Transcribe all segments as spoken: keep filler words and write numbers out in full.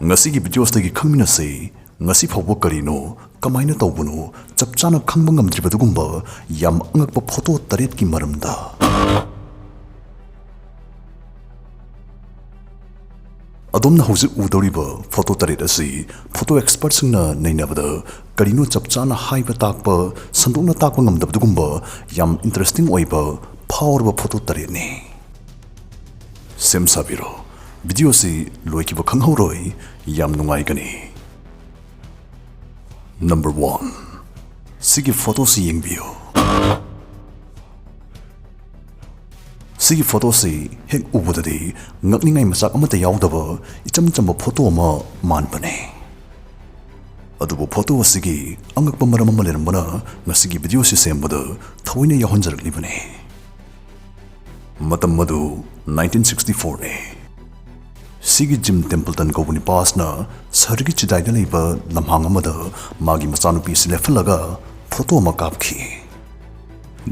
ꯉꯁꯤꯒꯤ ꯚꯤꯗꯤꯑꯣꯁꯤꯗꯒꯤ ꯈꯪꯃꯤꯟꯅꯁꯤ, ꯉꯁꯤ ꯐꯥꯎꯕ ꯀꯔꯤꯅꯣ, ꯀꯃꯥꯏꯅ ꯇꯧꯕꯅꯣ, ꯆꯞ ꯆꯥꯅ ꯈꯪꯕ ꯉꯝꯗ꯭ꯔꯤꯕ ꯑꯗꯨꯒꯨꯝꯕ ꯌꯥꯝ ꯑꯉꯛꯄ ꯐꯣꯇꯣ ꯇꯔꯦꯠꯀꯤ ꯃꯔꯝꯗ꯫ ꯑꯗꯣꯝꯅ ꯍꯧꯖꯤꯛ ꯎꯗꯧꯔꯤꯕ ꯐꯣꯇꯣ ꯇꯔꯦꯠ ꯑꯁꯤ ꯐꯣꯇꯣ ꯑꯦꯛꯁꯄꯔꯠꯁꯤꯡꯅ ꯅꯩꯅꯕꯗ ꯀꯔꯤꯅꯣ ꯆꯞ ꯆꯥꯅ ꯍꯥꯏꯕ ꯇꯥꯛꯄ, ꯁꯟꯗꯣꯛꯅ ꯇꯥꯛꯄ ꯉꯝꯗꯕ ꯑꯗꯨꯒꯨꯝꯕ ꯌꯥꯝ ꯏꯟꯇꯔꯦꯁꯇꯤꯡ ꯑꯣꯏꯕ ꯐꯥꯎꯔꯕ ꯐꯣꯇꯣ ꯇꯔꯦꯠꯅꯤ꯫ ꯁꯦꯝ ꯁꯥꯕꯤꯔꯣ, ꯚꯤꯗꯤꯑꯣꯁꯤ ꯂꯣꯏꯈꯤꯕ ꯈꯪꯍꯧꯔꯣꯏ, ꯌꯥꯝ ꯅꯨꯡꯉꯥꯏꯒꯅꯤ꯫ ꯅꯝꯕꯔ ꯋꯥꯟ, ꯁꯤꯒꯤ ꯐꯣꯇꯣꯁꯤ ꯌꯦꯡꯕꯤꯌꯨ꯫ ꯁꯤꯒꯤ ꯐꯣꯇꯣꯁꯤ ꯍꯦꯛ ꯎꯕꯗꯗꯤ ꯉꯛꯅꯤꯡꯉꯥꯏ ꯃꯆꯥꯛ ꯑꯃꯠꯇ ꯌꯥꯎꯗꯕ ꯏꯆꯝ ꯆꯝꯕ ꯐꯣꯇꯣ ꯑꯃ ꯃꯥꯟꯕꯅꯦ꯫ ꯑꯗꯨꯕꯨ ꯐꯣꯇꯣ ꯑꯁꯤꯒꯤ ꯑꯉꯛꯄ ꯃꯔꯝ ꯑꯃ ꯂꯩꯔꯝꯕꯅ ꯉꯁꯤꯒꯤ ꯚꯤꯗꯤꯑꯣꯁꯤ ꯁꯦꯝꯕꯗ ꯊꯑꯣꯏꯅ ꯌꯥꯎꯍꯟꯖꯔꯛꯂꯤꯕꯅꯤ꯫ ꯃꯇꯝ ꯑꯗꯨ ꯅꯥꯏꯟꯇꯤꯟ ꯁꯤꯛꯁꯇꯤ ꯐꯣꯔꯅꯤ꯫ ꯁꯤꯒꯤ ꯖꯤꯝ ꯇꯦꯝꯄꯜꯇꯟ ꯀꯧꯕ ꯅꯨꯄꯥ ꯑꯁꯤꯅ ꯁꯍꯔꯒꯤ ꯆꯤꯗꯥꯏꯗ ꯂꯩꯕ ꯂꯝꯍꯥꯡ ꯑꯃꯗ ꯃꯥꯒꯤ ꯃꯆꯥꯅꯨꯄꯤ ꯑꯁꯤ ꯂꯦꯞꯍꯜꯂꯒ ꯐꯣꯇꯣ ꯑꯃ ꯀꯥꯞꯈꯤ꯫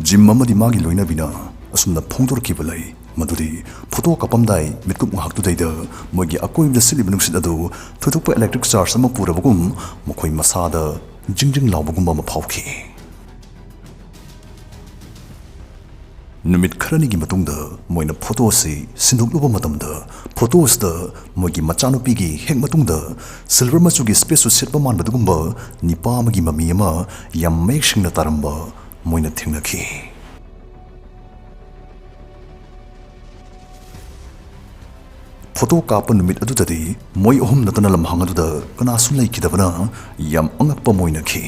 ꯖꯤꯝ ꯑꯃꯗꯤ ꯃꯥꯒꯤ ꯂꯣꯏꯅꯕꯤꯅ ꯑꯁꯨꯝꯅ ꯐꯣꯡꯗꯣꯔꯛꯈꯤꯕ ꯂꯩ, ꯃꯗꯨꯗꯤ ꯐꯣꯇꯣ ꯀꯥꯞꯄꯝꯗꯥꯏ ꯃꯤꯠꯀꯨꯞ ꯉꯥꯏꯍꯥꯛꯇꯨꯗꯩꯗ ꯃꯣꯏꯒꯤ ꯑꯀꯣꯏꯕꯗ ꯁꯤꯠꯂꯤꯕ ꯅꯨꯡꯁꯤꯠ ꯑꯗꯨ ꯊꯣꯏꯗꯣꯛꯄ ꯏꯂꯦꯛꯇ꯭ꯔꯤꯛ ꯆꯥꯔꯖ ꯑꯃ ꯄꯨꯔꯕꯒꯨꯝ ꯃꯈꯣꯏ ꯃꯁꯥꯗ ꯖꯤꯡ ꯖꯤꯡ ꯂꯥꯎꯕꯒꯨꯝꯕ ꯑꯃ ꯐꯥꯎꯈꯤ꯫ ꯅꯨꯃꯤꯠ ꯈꯔꯅꯤꯒꯤ ꯃꯇꯨꯡꯗ ꯃꯣꯏꯅ ꯐꯣꯇꯣ ꯑꯁꯤ ꯁꯤꯟꯗꯣꯛꯂꯨꯕ ꯃꯇꯝꯗ, ꯐꯣꯇꯣ ꯑꯁꯤꯗ ꯃꯣꯏꯒꯤ ꯃꯆꯥꯅꯨꯄꯤꯒꯤ ꯍꯦꯛ ꯃꯇꯨꯡꯗ ꯁꯤꯜꯚꯔ ꯃꯆꯨꯒꯤ ꯁ꯭ꯄꯦꯁ ꯁꯨꯠ ꯁꯦꯠꯄ ꯃꯥꯟꯕ ꯑꯗꯨꯒꯨꯝꯕ ꯅꯤꯄꯥ ꯑꯃꯒꯤ ꯃꯃꯤ ꯑꯃ ꯌꯥꯝ ꯃꯌꯦꯛ ꯁꯦꯡꯅ ꯇꯥꯔꯝꯕ ꯃꯣꯏꯅ ꯊꯦꯡꯅꯈꯤ꯫ ꯐꯣꯇꯣ ꯀꯥꯞꯄ ꯅꯨꯃꯤꯠ ꯑꯗꯨꯗꯗꯤ ꯃꯣꯏ ꯑꯍꯨꯝ ꯅꯠꯇꯅ ꯂꯝꯍꯥꯡ ꯑꯗꯨꯗ ꯀꯅꯥꯁꯨ ꯂꯩꯈꯤꯗꯕꯅ ꯌꯥꯝ ꯑꯉꯛꯄ ꯑꯃ ꯑꯣꯏꯅꯈꯤ꯫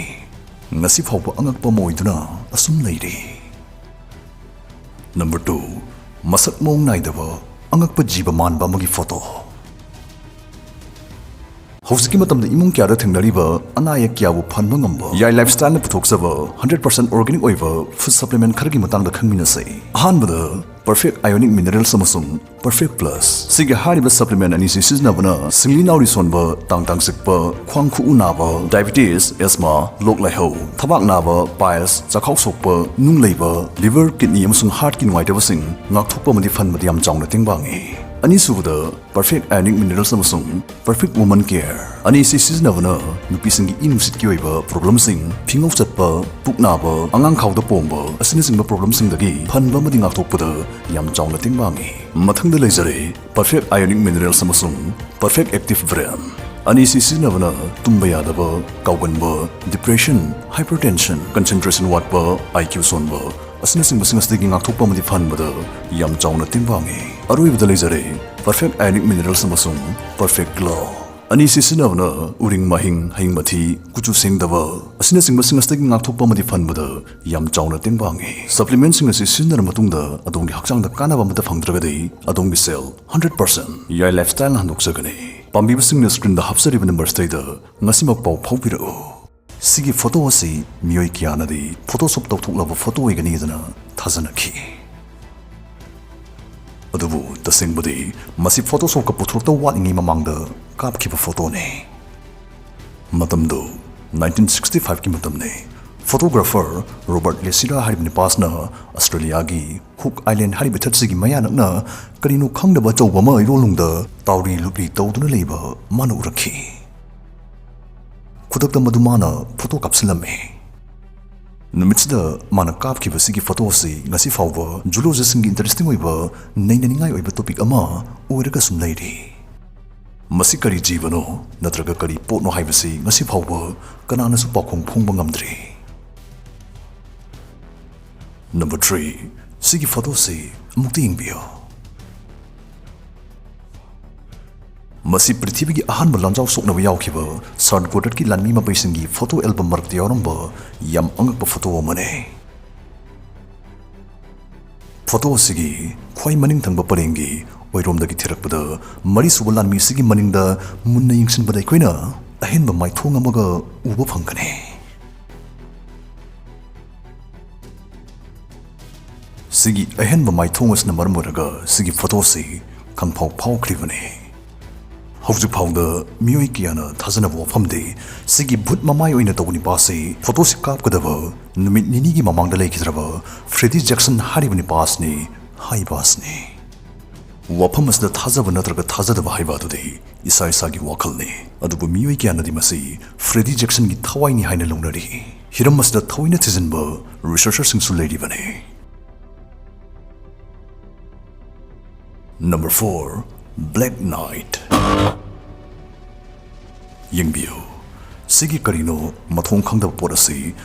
ꯉꯁꯤ ꯐꯥꯎꯕ ꯑꯉꯛꯄ ꯑꯃ ꯑꯣꯏꯗꯨꯅ ꯑꯁꯨꯝ ꯂꯩꯔꯤ꯫ ꯅꯝꯕꯔ ꯇꯨ, ꯃꯁꯛ ꯃꯑꯣꯡ ꯅꯥꯏꯗꯕ ꯑꯉꯛꯄ ꯖꯤꯕ ꯃꯥꯟꯕ ꯑꯃꯒꯤ ꯐꯣꯇꯣ꯫ ꯍꯧꯖꯤꯛꯀꯤ ꯃꯇꯝꯗ ꯏꯃꯨꯡ ꯀꯌꯥꯗ ꯊꯦꯡꯅꯔꯤꯕ ꯑꯅꯥ ꯑꯌꯦꯛ ꯀꯌꯥꯕꯨ ꯐꯍꯟꯕ ꯉꯝꯕ ꯌꯥꯏ ꯂꯥꯏꯐꯁ꯭ꯇꯥꯏꯜꯅ ꯄꯨꯊꯣꯛꯆꯕ ꯍꯟꯗ꯭ꯔꯦꯠ ꯄꯥꯔꯁꯦꯟ ꯑꯣꯔꯒꯥꯅꯤꯛ ꯑꯣꯏꯕ ꯐꯨꯗ ꯁꯄ꯭ꯂꯤꯃꯦꯟ ꯈꯔꯒꯤ ꯃꯇꯥꯡꯗ ꯈꯪꯃꯤꯟꯅꯁꯤ꯫ ꯑꯍꯥꯟꯕꯗ, ꯄꯔꯐꯦꯛ ꯑꯥꯏꯑꯣꯅꯤꯛ ꯃꯤꯅꯔꯦꯜꯁ ꯑꯃꯁꯨꯡ ꯄꯔꯐꯦꯛ ꯄ꯭ꯂꯁ꯫ ꯁꯤꯒꯤ ꯍꯥꯏꯔꯤꯕ ꯁꯄ꯭ꯂꯤꯃꯦꯟ ꯑꯅꯤꯁꯤ ꯁꯤꯖꯤꯟꯅꯕꯅ ꯁꯤꯡꯂꯤ ꯅꯥꯎꯔꯤ ꯁꯣꯟꯕ, ꯇꯥꯡ ꯇꯥꯡ ꯆꯤꯛꯄ, ꯈ꯭ꯋꯥꯡ ꯈꯨꯎ ꯅꯥꯕ, ꯗꯥꯏꯕꯤꯇꯤꯁ, ꯑꯦꯁꯃꯥ, ꯂꯣꯛ ꯂꯥꯏꯍꯧ, ꯊꯕꯥꯛ ꯅꯥꯕ, ꯄꯥꯏꯜꯁ, ꯆꯥꯛꯈꯥꯎ ꯁꯣꯛꯄ, ꯅꯨꯡ ꯂꯩꯕ, ꯂꯤꯚꯔ, ꯀꯤꯗꯅꯤ ꯑꯃꯁꯨꯡ ꯍꯥꯔꯠꯀꯤ ꯅꯨꯡꯉꯥꯏꯇꯕꯁꯤꯡ ꯉꯥꯛꯊꯣꯛꯄ ꯑꯃꯗꯤ ꯐꯍꯟꯕꯗ ꯌꯥꯝ ꯆꯥꯎꯅ ꯇꯦꯡꯕꯥꯡꯉꯤ꯫ ꯑꯅꯤꯁꯨꯕꯗ, ꯄꯔꯐꯦꯛ ꯑꯥꯏꯑꯣꯅꯤꯛ ꯃꯤꯅꯔꯦꯜꯁ ꯑꯃꯁꯨꯡ ꯄꯔꯐꯦꯛ ꯋꯨꯃꯟ ꯀꯦꯌꯔ꯫ ꯑꯅꯤꯁꯤ ꯁꯤꯖꯤꯟꯅꯕꯅ ꯅꯨꯄꯤꯁꯤꯡꯒꯤ ꯏ ꯅꯨꯡꯁꯤꯠꯀꯤ ꯑꯣꯏꯕ ꯄ꯭ꯔꯣꯕ꯭ꯂꯦꯝꯁꯤꯡ, ꯐꯤꯉꯧ ꯆꯠꯄ, ꯄꯨꯛ ꯅꯥꯕ, ꯑꯉꯥꯡ ꯈꯥꯎꯗ ꯄꯣꯝꯕ ꯑꯁꯤꯅꯆꯤꯡꯕ ꯄ꯭ꯔꯣꯕ꯭ꯂꯦꯝꯁꯤꯡꯗꯒꯤ ꯐꯍꯟꯕ ꯑꯃꯗꯤ ꯉꯥꯛꯊꯣꯛꯄꯗ ꯌꯥꯝ ꯆꯥꯎꯅ ꯇꯦꯡ ꯄꯥꯡꯉꯤ꯫ ꯃꯊꯪꯗ ꯂꯩꯖꯔꯦ ꯄꯔꯐꯦꯛ ꯑꯥꯏꯑꯣꯅꯤꯛ ꯃꯤꯅꯔꯦꯜꯁ ꯑꯃꯁꯨꯡ ꯄꯔꯐꯦꯛ ꯑꯦꯛꯇꯤꯚ ꯕ꯭ꯔꯦꯟ꯫ ꯑꯅꯤꯁꯤ ꯁꯤꯖꯤꯟꯅꯕꯅ ꯇꯨꯝꯕ ꯌꯥꯗꯕ, ꯀꯥꯎꯒꯟꯕ, ꯗꯤꯄ꯭ꯔꯦꯁꯟ, ꯍꯥꯏꯄꯔꯇꯦꯟꯁꯟ, ꯀꯟꯁꯦꯟꯇ꯭ꯔꯦꯁꯟ ꯋꯥꯠꯄ, ꯑꯥꯏ ꯀ꯭ꯌꯨ ꯁꯣꯟꯕ ꯑꯁꯤꯅꯆꯤꯡꯕꯁꯤꯡ ꯑꯁꯤꯗꯒꯤ ꯉꯥꯛꯊꯣꯛꯄ ꯑꯃꯗꯤ ꯐꯍꯟꯕꯗ ꯌꯥꯝ ꯆꯥꯎꯅ ꯇꯦꯡ ꯄꯥꯡꯉꯤ꯫ ꯑꯔꯣꯏꯕꯗ ꯂꯩꯖꯔꯦ ꯄꯔꯐꯦꯛ ꯑꯥꯏꯑꯣꯅꯤꯛ ꯃꯤꯅꯔꯦꯜꯁ ꯑꯃꯁꯨꯡ ꯄꯔꯐꯦꯛ ꯒ꯭ꯂꯣ꯫ ꯑꯅꯤꯁꯤ ꯁꯤꯖꯤꯟꯅꯕꯅ ꯎꯔꯤꯡ, ꯃꯍꯤꯡ, ꯍꯌꯤꯡ ꯃꯊꯤ, ꯀꯨꯆꯨ ꯁꯦꯡꯗꯕ ꯑꯁꯤꯅꯆꯤꯡꯕꯁꯤꯡ ꯑꯁꯤꯗꯒꯤ ꯉꯥꯛꯊꯣꯛꯄ ꯑꯃꯗꯤ ꯐꯍꯟꯕꯗ ꯌꯥꯝ ꯆꯥꯎꯅ ꯇꯦꯡ ꯄꯥꯡꯉꯤ꯫ ꯁꯄ꯭ꯂꯤꯃꯦꯟꯠꯁꯤꯡ ꯑꯁꯤ ꯁꯤꯖꯤꯟꯅꯔ ꯃꯇꯨꯡꯗ ꯑꯗꯣꯝꯒꯤ ꯍꯛꯆꯥꯡꯗ ꯀꯥꯟꯅꯕ ꯑꯃꯠꯇ ꯐꯪꯗ꯭ꯔꯒꯗꯤ ꯑꯗꯣꯝꯒꯤ ꯁꯦꯜ ꯍꯟꯗ꯭ꯔꯦꯠ ꯄꯥꯔꯁꯦꯟꯠ ꯌꯥꯏ ꯂꯥꯏꯐꯁ꯭ꯇꯥꯏꯜꯅ ꯍꯟꯗꯣꯛꯆꯒꯅꯤ꯫ ꯄꯥꯝꯕꯤꯕꯁꯤꯡꯅ ꯁ꯭ꯀ꯭ꯔꯤꯟꯗ ꯍꯥꯞꯆꯔꯤꯕ ꯅꯝꯕꯔꯁꯤꯗꯩꯗ ꯉꯁꯤꯃꯛ ꯄꯥꯎ ꯐꯥꯎꯕꯤꯔꯛꯎ꯫ ꯁꯤꯒꯤ ꯐꯣꯇꯣ ꯑꯁꯤ ꯃꯤꯑꯣꯏ ꯀꯌꯥꯅꯗꯤ ꯐꯣꯇꯣꯁꯣꯞ ꯇꯧꯊꯣꯛꯂꯕ ꯐꯣꯇꯣ ꯑꯣꯏꯒꯅꯤꯗꯅ ꯊꯥꯖꯅꯈꯤ꯫ ꯑꯗꯨꯕꯨ ꯇꯁꯦꯡꯕꯗꯤ ꯃꯁꯤ ꯐꯣꯇꯣꯁꯣꯞꯀ ꯄꯨꯊꯣꯔꯛꯇ ꯋꯥꯠꯂꯤꯉꯩ ꯃꯃꯥꯡꯗ ꯀꯥꯞꯈꯤꯕ ꯐꯣꯇꯣꯅꯤ꯫ ꯃꯇꯝꯗꯨ ꯅꯥꯏꯟꯇꯤꯟ ꯁꯤꯛꯁꯇꯤ ꯐꯥꯏꯚꯀꯤ ꯃꯇꯝꯅꯤ꯫ ꯐꯣꯇꯣꯒ꯭ꯔꯥꯐꯔ ꯔꯣꯕꯥꯔꯠ ꯂꯦꯁꯤꯔꯥ ꯍꯥꯏꯔꯤꯕ ꯅꯨꯄꯥꯁꯤꯅ ꯑꯁꯇ꯭ꯔꯦꯂꯤꯌꯥꯒꯤ ꯍꯨꯛ ꯑꯥꯏꯂꯦꯟ ꯍꯥꯏꯔꯤꯕ ꯏꯊꯠꯁꯤꯒꯤ ꯃꯌꯥ ꯅꯛꯅ ꯀꯔꯤꯅꯣ ꯈꯪꯗꯕ ꯑꯆꯧꯕ ꯑꯃ ꯏꯔꯣꯜꯅꯨꯡꯗ ꯇꯥꯎꯔꯤ ꯂꯨꯞꯂꯤ ꯇꯧꯗꯨꯅ ꯂꯩꯕ ꯃꯥꯅ ꯎꯔꯛꯈꯤ꯫ ꯈꯨꯗꯛꯇ ꯃꯗꯨ ꯃꯥꯅ ꯐꯣꯇꯣ ꯀꯥꯞꯁꯤꯜꯂꯝꯃꯤ꯫ ꯅꯨꯃꯤꯠꯁꯤꯗ ꯃꯥꯅ ꯀꯥꯞꯈꯤꯕ ꯁꯤꯒꯤ ꯐꯣꯇꯣ ꯑꯁꯤ ꯉꯁꯤ ꯐꯥꯎꯕ ꯖꯨꯂꯣꯖꯤꯁꯁꯤꯡꯒꯤ ꯏꯟꯇꯔꯦꯁꯇꯤꯡ ꯑꯣꯏꯕ, ꯅꯩꯅꯅꯤꯡꯉꯥꯏ ꯑꯣꯏꯕ ꯇꯣꯄꯤꯛ ꯑꯃ ꯑꯣꯏꯔꯒ ꯁꯨꯝ ꯂꯩꯔꯤ꯫ ꯃꯁꯤ ꯀꯔꯤ ꯖꯤꯕꯅꯣ ꯅꯠꯇ꯭ꯔꯒ ꯀꯔꯤ ꯄꯣꯠꯅꯣ ꯍꯥꯏꯕꯁꯤ ꯉꯁꯤ ꯐꯥꯎꯕ ꯀꯅꯥꯅꯁꯨ ꯄꯥꯎꯈꯨꯝ ꯐꯣꯡꯕ ꯉꯝꯗ꯭ꯔꯤ꯫ ꯅꯝꯕꯔ ꯊ꯭ꯔꯤ, ꯁꯤꯒꯤ ꯐꯣꯇꯣꯁꯤ ꯑꯃꯨꯛꯇ ꯌꯦꯡꯕꯤꯌꯨ꯫ ꯃꯁꯤ ꯄ꯭ꯔꯤꯊꯤꯕꯤꯒꯤ ꯑꯍꯥꯟꯕ ꯂꯥꯟꯖꯥꯎ ꯁꯣꯛꯅꯕ ꯌꯥꯎꯈꯤꯕ ꯁꯥꯔꯟ ꯀꯣꯔꯠꯀꯤ ꯂꯥꯟꯃꯤ ꯃꯄꯩꯁꯤꯡꯒꯤ ꯐꯣꯇꯣ ꯑꯦꯜꯕꯝ ꯃꯔꯛꯇ ꯌꯥꯎꯔꯝꯕ ꯌꯥꯝ ꯑꯉꯛꯄ ꯐꯣꯇꯣ ꯑꯃꯅꯤ꯫ ꯐꯣꯇꯣ ꯑꯁꯤꯒꯤ ꯈ꯭ꯋꯥꯏ ꯃꯅꯤꯡ ꯊꯪꯕ ꯄꯔꯦꯡꯒꯤ ꯑꯣꯏꯔꯣꯝꯗꯒꯤ ꯊꯤꯔꯛꯄꯗ ꯃꯔꯤꯁꯨꯕ ꯂꯥꯟꯃꯤꯁꯤꯒꯤ ꯃꯅꯤꯡꯗ ꯃꯨꯟꯅ ꯌꯦꯡꯁꯤꯟꯕꯗ ꯑꯩꯈꯣꯏꯅ ꯑꯍꯦꯟꯕ ꯃꯥꯏꯊꯣꯡ ꯑꯃꯒ ꯎꯕ ꯐꯪꯒꯅꯤ꯫ ꯁꯤꯒꯤ ꯑꯍꯦꯟꯕ ꯃꯥꯏꯊꯣꯡ ꯑꯁꯤꯅ ꯃꯔꯝ ꯑꯣꯏꯔꯒ ꯁꯤꯒꯤ ꯐꯣꯇꯣꯁꯤ ꯈꯪꯐꯥꯎ ꯐꯥꯎꯈ꯭ꯔꯤꯕꯅꯤ꯫ ꯍꯧꯖꯤꯛ ꯐꯥꯎꯗ ꯃꯤꯑꯣꯏ ꯀꯌꯥꯅ ꯊꯥꯖꯅꯕ ꯋꯥꯐꯝꯗꯤ ꯁꯤꯒꯤ ꯚꯨꯠ ꯃꯃꯥꯏ ꯑꯣꯏꯅ ꯇꯧꯕ ꯅꯤꯄꯥꯁꯤ ꯐꯣꯇꯣꯁꯤ ꯀꯥꯞꯀꯗꯕ ꯅꯨꯃꯤꯠ ꯅꯤꯅꯤꯒꯤ ꯃꯃꯥꯡꯗ ꯂꯩꯈꯤꯗ꯭ꯔꯕ ꯐ꯭ꯔꯦꯗꯤ ꯖꯦꯛꯁꯟ ꯍꯥꯏꯔꯤꯕ ꯅꯤꯄꯥ ꯑꯁꯤꯅꯤ ꯍꯥꯏꯕ ꯑꯁꯤꯅꯤ꯫ ꯋꯥꯐꯝ ꯑꯁꯤꯗ ꯊꯥꯖꯕ ꯅꯠꯇ꯭ꯔꯒ ꯊꯥꯖꯗꯕ ꯍꯥꯏꯕ ꯑꯗꯨꯗꯤ ꯏꯁꯥ ꯏꯁꯥꯒꯤ ꯋꯥꯈꯜꯅꯤ꯫ ꯑꯗꯨꯕꯨ ꯃꯤꯑꯣꯏ ꯀꯌꯥꯅꯗꯤ ꯃꯁꯤ ꯐ꯭ꯔꯦꯗꯤ ꯖꯦꯛꯁꯟꯒꯤ ꯊꯋꯥꯏꯅꯤ ꯍꯥꯏꯅ ꯂꯧꯅꯔꯤ꯫ ꯍꯤꯔꯝ ꯑꯁꯤꯗ ꯊꯑꯣꯏꯅ ꯊꯤꯖꯤꯟꯕ ꯔꯤꯁꯔꯆꯔꯁꯤꯡꯁꯨ ꯂꯩꯔꯤꯕꯅꯤ꯫ Number four, Black Knight. ꯌꯦꯡꯕꯤꯌꯨ, ꯁꯤꯒꯤ ꯀꯔꯤꯅꯣ ꯃꯊꯣꯡ ꯈꯪꯗꯕ ꯄꯣꯠ ꯑꯁꯤ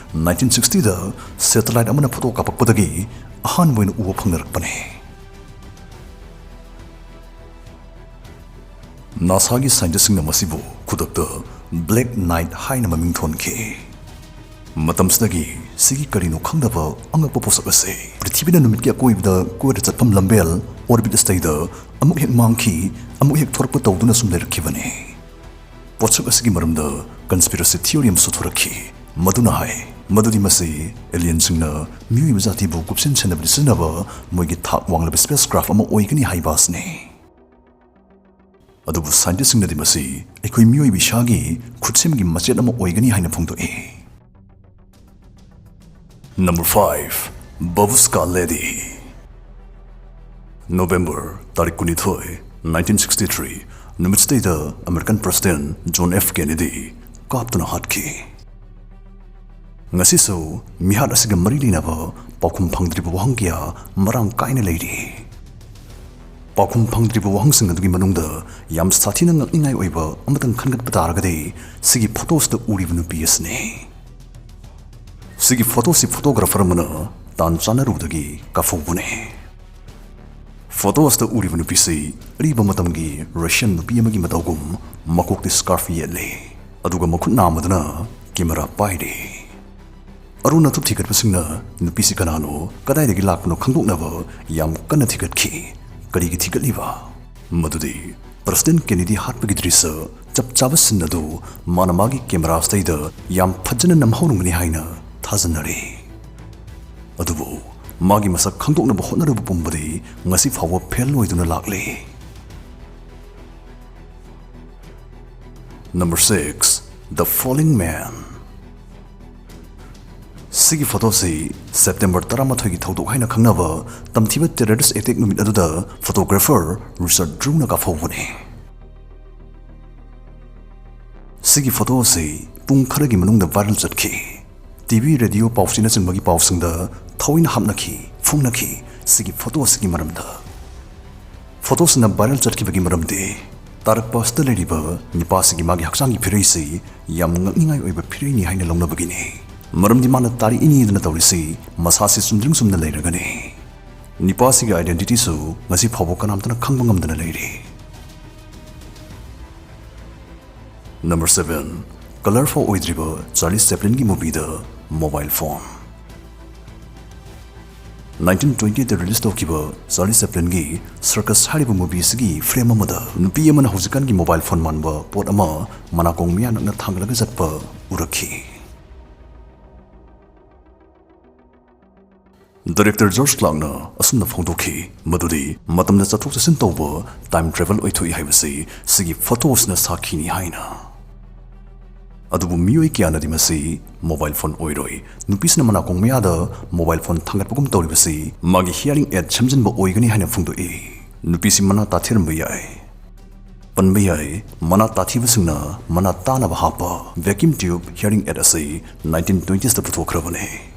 ꯅꯥꯏꯟꯇꯤꯟ ꯁꯤꯛꯁꯇꯤꯗ ꯁꯦꯇꯦꯂꯥꯏꯠ ꯑꯃꯅ ꯐꯣꯇꯣ ꯀꯥꯞꯄꯛꯄꯗꯒꯤ ꯑꯍꯥꯟꯕ ꯑꯣꯏꯅ ꯎꯕ ꯐꯪꯅꯔꯛꯄꯅꯤ꯫ ꯅꯥꯁꯥꯒꯤ ꯁꯥꯏꯟꯇꯤꯁꯁꯤꯡꯅ ꯃꯁꯤꯕꯨ ꯈꯨꯗꯛꯇ ꯕ꯭ꯂꯦꯛ ꯅꯥꯏꯠ ꯍꯥꯏꯅ ꯃꯃꯤꯡ ꯊꯣꯟꯈꯤ꯫ ꯃꯇꯝꯁꯤꯗꯒꯤ ꯁꯤꯒꯤ ꯀꯔꯤꯅꯣ ꯈꯪꯗꯕ ꯑꯉꯛꯄ ꯄꯣꯠꯁꯛ ꯑꯁꯤ ꯄ꯭ꯔꯤꯊꯤꯕꯤꯅ ꯅꯨꯃꯤꯠꯀꯤ ꯑꯀꯣꯏꯕꯗ ꯀꯣꯏꯔ ꯆꯠꯐꯝ ꯂꯝꯕꯦꯜ ꯑꯣꯔꯕꯤꯠ ꯑꯁꯤꯗꯩꯗ ꯑꯃꯨꯛ ꯍꯦꯛ ꯃꯥꯡꯈꯤ, ꯑꯃꯨꯛ ꯍꯦꯛ ꯊꯣꯔꯛꯄ ꯇꯧꯗꯨꯅ ꯁꯨꯝ ꯂꯩꯔꯛꯈꯤꯕꯅꯤ꯫ ꯄꯣꯠꯁꯛ ꯑꯁꯤꯒꯤ ꯃꯔꯝꯗ ꯀꯟꯁꯄꯤꯔꯦꯁꯤ ꯊꯤꯑꯣꯔꯤ ꯑꯃꯁꯨ ꯊꯣꯔꯛꯈꯤ, ꯃꯗꯨꯅ ꯍꯥꯏ ꯃꯗꯨꯗꯤ ꯃꯁꯤ ꯑꯦꯂꯤꯌꯟꯁꯤꯡꯅ ꯃꯤꯑꯣꯏꯕ ꯖꯥꯇꯤꯕꯨ ꯀꯨꯞꯁꯦꯟ ꯁꯦꯟꯅꯕꯗ ꯁꯤꯖꯤꯟꯅꯕ ꯃꯣꯏꯒꯤ ꯊꯥꯛ ꯋꯥꯡꯂꯕ ꯁ꯭ꯄꯦꯁ ꯀ꯭ꯔꯥꯐ ꯑꯃ ꯑꯣꯏꯒꯅꯤ ꯍꯥꯏꯕ ꯑꯁꯤꯅꯤ꯫ ꯑꯗꯨꯕꯨ ꯁꯥꯏꯟꯇꯤꯁꯁꯤꯡꯅꯗꯤ ꯃꯁꯤ ꯑꯩꯈꯣꯏ ꯃꯤꯑꯣꯏꯕ ꯏꯁꯥꯒꯤ ꯈꯨꯠꯁꯦꯝꯒꯤ ꯃꯆꯦꯠ ꯑꯃ ꯑꯣꯏꯒꯅꯤ ꯍꯥꯏꯅ ꯐꯣꯡꯗꯣꯛꯏ꯫ Number five, Babushka Lady. November ꯇꯥꯔꯤꯛ ꯀꯨꯟꯅꯤꯊꯣꯏ, ꯅꯥꯏꯟꯇꯤꯟ ꯁꯤꯛꯁꯇꯤ ꯊ꯭ꯔꯤ ꯅꯨꯃꯤꯠꯁꯤꯗꯩꯗ American president John F Kennedy ꯀꯥꯞꯇꯨꯅ ꯍꯥꯠꯈꯤ꯫ ꯉꯁꯤꯁꯨ ꯃꯤꯍꯥꯠ ꯑꯁꯤꯒ ꯃꯔꯤ ꯂꯩꯅꯕ ꯄꯥꯎꯈꯨꯝ ꯐꯪꯗ꯭ꯔꯤꯕ ꯋꯥꯍꯪ ꯀꯌꯥ ꯃꯔꯥꯡ ꯀꯥꯏꯅ ꯂꯩꯔꯤ꯫ ꯄꯥꯎꯈꯨꯝ ꯐꯪꯗ꯭ꯔꯤꯕ ꯋꯥꯍꯪꯁꯤꯡ ꯑꯗꯨꯒꯤ ꯃꯅꯨꯡꯗ ꯌꯥꯝ ꯁꯥꯊꯤꯅ ꯉꯛꯅꯤꯡꯉꯥꯏ ꯑꯣꯏꯕ ꯑꯃꯇꯪ ꯈꯟꯒꯠꯄ ꯇꯥꯔꯒꯗꯤ ꯁꯤꯒꯤ ꯐꯣꯇꯣꯁꯤꯗ ꯎꯔꯤꯕ ꯅꯨꯄꯤ ꯑꯁꯤꯅꯤ꯫ ꯁꯤꯒꯤ ꯐꯣꯇꯣꯁꯤ ꯐꯣꯇꯣꯒ꯭ꯔꯥꯐꯔ ꯑꯃꯅ ꯇꯥꯟ ꯆꯥꯅꯔꯨꯕꯗꯒꯤ ꯀꯥꯞꯍꯧꯕꯅꯤ꯫ ꯐꯣꯇꯣ ꯑꯁꯤꯗ ꯎꯔꯤꯕ ꯅꯨꯄꯤꯁꯤ ꯑꯔꯤꯕ ꯃꯇꯝꯒꯤ ꯔꯁꯤꯌꯟ ꯅꯨꯄꯤ ꯑꯃꯒꯤ ꯃꯇꯧꯒꯨꯝ ꯃꯀꯣꯛꯇ ꯁ꯭ꯀꯥꯔꯐ ꯌꯦꯠꯂꯤ, ꯑꯗꯨꯒ ꯃꯈꯨꯠ ꯅꯥꯝꯃꯗꯨꯅ ꯀꯦꯃꯦꯔꯥ ꯄꯥꯏꯔꯤ꯫ ꯑꯔꯨꯟ ꯑꯊꯨꯞ ꯊꯤꯒꯠꯄꯁꯤꯡꯅ ꯅꯨꯄꯤꯁꯤ ꯀꯅꯥꯅꯣ, ꯀꯗꯥꯏꯗꯒꯤ ꯂꯥꯛꯄꯅꯣ ꯈꯪꯗꯣꯛꯅꯕ ꯌꯥꯝ ꯀꯟꯅ ꯊꯤꯒꯠꯈꯤ꯫ ꯀꯔꯤꯒꯤ ꯊꯤꯒꯠꯂꯤꯕ? ꯃꯗꯨꯗꯤ ꯄ꯭ꯔꯦꯁꯤꯗꯦꯟ ꯀꯦꯅꯦꯗꯤ ꯍꯥꯠꯄꯒꯤ ꯗ꯭ꯔꯤꯁ ꯆꯞ ꯆꯥꯕ ꯁꯤꯟ ꯑꯗꯨ ꯃꯥꯅ ꯃꯥꯒꯤ ꯀꯦꯃꯦꯔꯥꯁꯤꯗꯩꯗ ꯌꯥꯝ ꯐꯖꯅ ꯅꯝꯍꯧꯔꯝꯒꯅꯤ ꯍꯥꯏꯅ ꯊꯥꯖꯅꯔꯤ꯫ ꯑꯗꯨꯕꯨ ꯃꯥꯒꯤ ꯃꯁꯛ ꯈꯪꯗꯣꯛꯅꯕ ꯍꯣꯠꯅꯔꯨꯕ ꯄꯨꯝꯕꯗꯤ ꯉꯁꯤ ꯐꯥꯎꯕ ꯐꯦꯜ ꯑꯣꯏꯗꯨꯅ ꯂꯥꯛꯂꯤ꯫ Number six, The Falling Man. ꯁꯤꯒꯤ ꯐꯣꯇꯣꯁꯤ ꯁꯦꯞꯇꯦꯝꯕꯔ ꯇꯔꯥꯃꯥꯊꯣꯏꯒꯤ ꯊꯧꯗꯣꯛ ꯍꯥꯏꯅ ꯈꯪꯅꯕ ꯇꯝꯊꯤꯕ ꯇꯦꯔꯣꯔꯤꯁ ꯑꯦꯇꯦꯛ ꯅꯨꯃꯤꯠ ꯑꯗꯨꯗ ꯐꯣꯇꯣꯒ꯭ꯔꯥꯐꯔ ꯔꯤꯆꯥꯔꯗ ꯗ꯭ꯔꯨꯅ ꯀꯥꯞꯍꯧꯕꯅꯤ꯫ ꯁꯤꯒꯤ ꯐꯣꯇꯣ ꯑꯁꯤ ꯄꯨꯡ ꯈꯔꯒꯤ ꯃꯅꯨꯡꯗ ꯚꯥꯏꯔꯦꯜ ꯆꯠꯈꯤ꯫ ꯇꯤ ꯚꯤ, ꯔꯦꯗꯤꯑꯣ, ꯄꯥꯎꯆꯦꯅꯆꯤꯡꯕꯒꯤ ꯄꯥꯎꯁꯤꯡꯗ ꯊꯑꯣꯏꯅ ꯍꯥꯞꯅꯈꯤ, ꯐꯣꯡꯅꯈꯤ꯫ ꯁꯤꯒꯤ ꯐꯣꯇꯣ ꯑꯁꯤꯒꯤ ꯃꯔꯝꯗ꯫ ꯐꯣꯇꯣꯁꯤꯅ ꯚꯥꯏꯔꯦꯜ ꯆꯠꯈꯤꯕꯒꯤ ꯃꯔꯝꯗꯤ ꯇꯥꯔꯛꯄ ꯑꯁꯤꯗ ꯂꯩꯔꯤꯕ ꯅꯤꯄꯥꯁꯤꯒꯤ ꯃꯥꯒꯤ ꯍꯛꯆꯥꯡꯒꯤ ꯐꯤꯔꯩꯁꯤ ꯌꯥꯝ ꯉꯛꯅꯤꯡꯉꯥꯏ ꯑꯣꯏꯕ ꯐꯤꯔꯩꯅꯤ ꯍꯥꯏꯅ ꯂꯧꯅꯕꯒꯤꯅꯤ꯫ ꯃꯔꯝꯗꯤ ꯃꯥꯅ ꯇꯥꯔꯛꯏꯅꯤꯗꯅ ꯇꯧꯔꯤꯁꯤ ꯃꯁꯥꯁꯤ ꯆꯨꯝꯗ꯭ꯔꯤꯡ ꯆꯨꯝꯅ ꯂꯩꯔꯒꯅꯤ꯫ ꯅꯤꯄꯥꯁꯤꯒꯤ ꯑꯥꯏꯗꯦꯟꯇꯤꯇꯤꯁꯨ ꯉꯁꯤ ꯐꯥꯎꯕ ꯀꯅꯥꯝꯇꯅ ꯈꯪꯕ ꯉꯝꯗꯅ ꯂꯩꯔꯤ꯫ ꯅꯝꯕꯔ ꯁꯚꯦꯟ, ꯀꯂꯔ ꯐꯥꯎ ꯑꯣꯏꯗ꯭ꯔꯤꯕ ꯆꯥꯔꯂꯤ ꯆꯦꯄ꯭ꯂꯤꯟꯒꯤ ꯃꯨꯚꯤꯗ ꯃꯣꯕꯥꯏꯜ ꯐꯣꯟ꯫ ꯅꯥꯏꯟꯇꯤꯟ ꯇ꯭ꯋꯦꯟꯇꯤꯗ ꯔꯤꯂꯤꯁ ꯇꯧꯈꯤꯕ ꯆꯥꯔꯂꯤ ꯆꯦꯄ꯭ꯂꯤꯟꯒꯤ ꯁꯔꯀꯁ ꯍꯥꯏꯔꯤꯕ ꯃꯨꯚꯤ ꯑꯁꯤꯒꯤ ꯐ꯭ꯔꯦꯝ ꯑꯃꯗ ꯅꯨꯄꯤ ꯑꯃꯅ ꯍꯧꯖꯤꯛꯀꯥꯟꯒꯤ ꯃꯣꯕꯥꯏꯜ ꯐꯣꯟ ꯃꯥꯟꯕ ꯄꯣꯠ ꯑꯃ ꯃꯅꯥꯀꯣꯡ ꯃꯌꯥ ꯅꯛꯅ ꯊꯥꯡꯒꯠꯂꯒ ꯆꯠꯄ ꯎꯔꯛꯈꯤ꯫ ꯗꯥꯏꯔꯦꯛꯇꯔ ꯖꯣꯔꯖ ꯀ꯭ꯂꯥꯔꯛꯅ ꯑꯁꯨꯝꯅ ꯐꯣꯡꯗꯣꯛꯈꯤ, ꯃꯗꯨꯗꯤ ꯃꯇꯝꯗ ꯆꯠꯊꯣꯛ ꯆꯠꯁꯤꯟ ꯇꯧꯕ ꯇꯥꯏꯝ ꯇ꯭ꯔꯦꯚꯦꯜ ꯑꯣꯏꯊꯣꯛꯏ ꯍꯥꯏꯕꯁꯤ ꯁꯤꯒꯤ ꯐꯣꯇꯣꯁꯤꯅ ꯁꯥꯈꯤꯅꯤ ꯍꯥꯏꯅ꯫ ꯑꯗꯨꯕꯨ ꯃꯤꯑꯣꯏ ꯀꯌꯥꯅꯗꯤ ꯃꯁꯤ ꯃꯣꯕꯥꯏꯜ ꯐꯣꯟ ꯑꯣꯏꯔꯣꯏ, ꯅꯨꯄꯤꯁꯤꯅ ꯃꯅꯥꯀꯣꯡ ꯃꯌꯥꯗ ꯃꯣꯕꯥꯏꯜ ꯐꯣꯟ ꯊꯥꯡꯒꯠꯄꯒꯨꯝ ꯇꯧꯔꯤꯕꯁꯤ ꯃꯥꯒꯤ ꯍꯤꯌꯥꯔꯤꯡ ꯑꯦꯗ ꯁꯦꯝꯖꯤꯟꯕ ꯑꯣꯏꯒꯅꯤ ꯍꯥꯏꯅ ꯐꯣꯡꯗꯣꯛꯏ꯫ ꯅꯨꯄꯤꯁꯤ ꯃꯅꯥ ꯇꯥꯊꯤꯔꯝꯕ ꯌꯥꯏ꯫ ꯄꯟꯕ ꯌꯥꯏ, ꯃꯅꯥ ꯇꯥꯊꯤꯕꯁꯤꯡꯅ ꯃꯅꯥ ꯇꯥꯅꯕ ꯍꯥꯞꯄ ꯚꯦꯀ꯭ꯌꯨꯝ ꯇ꯭ꯌꯨꯕ ꯍꯤꯌꯥꯔꯤꯡ ꯑꯦꯗ ꯑꯁꯤ ꯅꯥꯏꯟꯇꯤꯟ ꯇ꯭ꯋꯦꯟꯇꯤꯁꯇ ꯄꯨꯊꯣꯛꯈ꯭ꯔꯕꯅꯤ꯫